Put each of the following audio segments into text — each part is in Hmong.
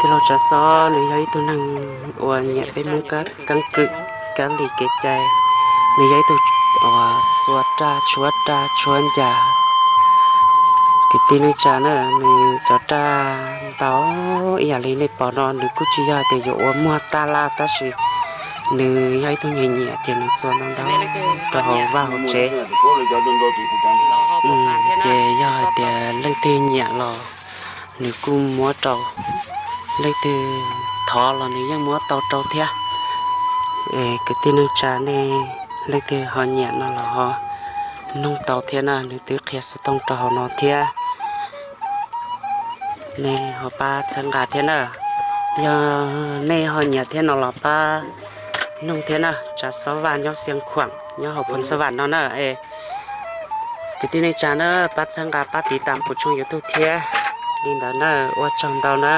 Tij laug Tsav Xob nws yog ib tug neeg uas nyiam peb Hmoob keeb kwm kab li kev cai. Nws yog ib tug uas txua raj tshuab raj tshuab ncas. Kwv tij neej tsa na, nws cov raj ntau ib yam li nej pom no, nws kuj tsis yog tias yuav ua muag taj laj, tab sis nws yog ib tug nyiam nyiam ces nws txua ntau ntau rau hauv vaj hauv tsev. Ces yog hais tias leej twg nyiam los nws kuj muab rau, leej twg thov los nws yeej muab tau rau thiab. Kwv tij neej tsa nej leej twg ho nyiam no los ho noog tau thiab na, nws twb qhia xov tooj rau hauv no thiab. Nej ho pab txhawb nqa thiab na. Yog nej ho nyiam thiab no los pab noog thiab na. Tsav Xob Vaj nyob Xiav Khuam nyob hauv Phoos Xas Vam no na. Kwv tij neej tsa na, pab txhawb nqa pab tiv tas kuv tshooj YouTube thiab. Li ntawd na, ua tsaug ntau na.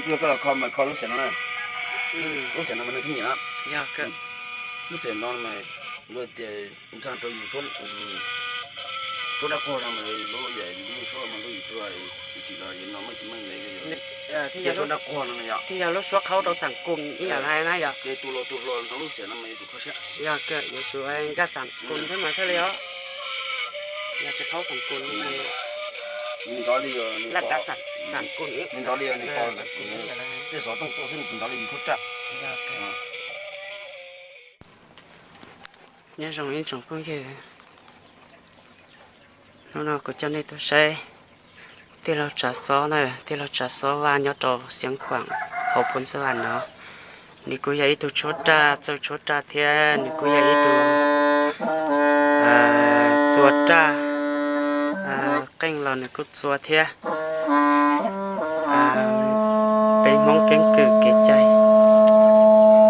Yog koj los kho mas kho lub xeem no na. Lub xeem no mas nws thiaj nyiam na. Lub xeem no mas luag tias nkag rau yus suab dab quag no mas lub yam lub suab mas lub yus txua, yus tsim los yus no mas tsis meej li. Thiaj suab dab quag no yom. Thiaj yog lub suab qhaub rau xam kus ib yam li na yom. Ces tus laus tus hluas no lub xeem no mas yuav tsum kho siab. Yog kawg, yuav tsum nkag xam kus thiab mas thiaj li os. Yog tsis qhaub xam kus ces nws nrov li, laj dav xam kus, nws nrov li nws pos xam kus, tej xov tooj tuaj xwb nws tsis nrov li yus tshuab raj. Nyob zoo ib tsoom phooj ywg, hnub no kuv coj nej tuaj saib tij laug Tsav Xob na, tij laug Tsav Xob Vaj nyob rau Xiav Khuam hauv Phoos Xas Vam no. Nws kuj yog ib tug tshuab raj, txawj tshuab raj thiab nws kuj yog ib tug txua raj, qeej los nws kuj txua thiab. Peb Hmoob keeb kwm kev cai,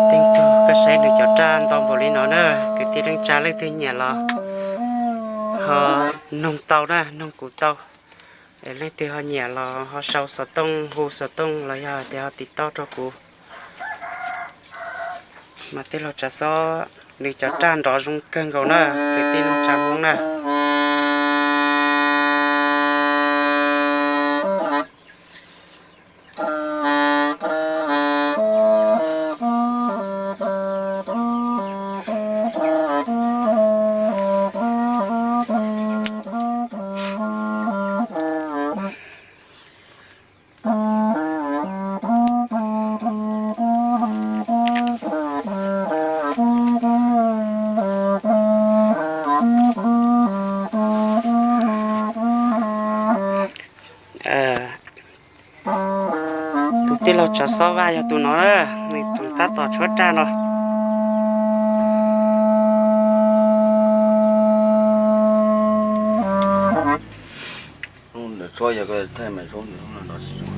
tej tug koj saib nws cov raj ntau npaum li no na, kwv tij neej tsa leej twg nyiam los ho noog tau na, noog kuv tau. Es leej twg ho nyiam los ho sau xov tooj, hu xov tooj los yog tias ho tiv tauj rau kuv. Mas tij laug Tsav Xob nws cov raj nrov zoo kawg nkaus na, kwv tij neej tsa Hmoob na. Tus tij laug Tsav Xob Vaj yog tus no, nws tseem tab tom tshuab raj no. Ntawm tshuab yog koj thaij mas tshuab ntawm no nrov tsis zoo.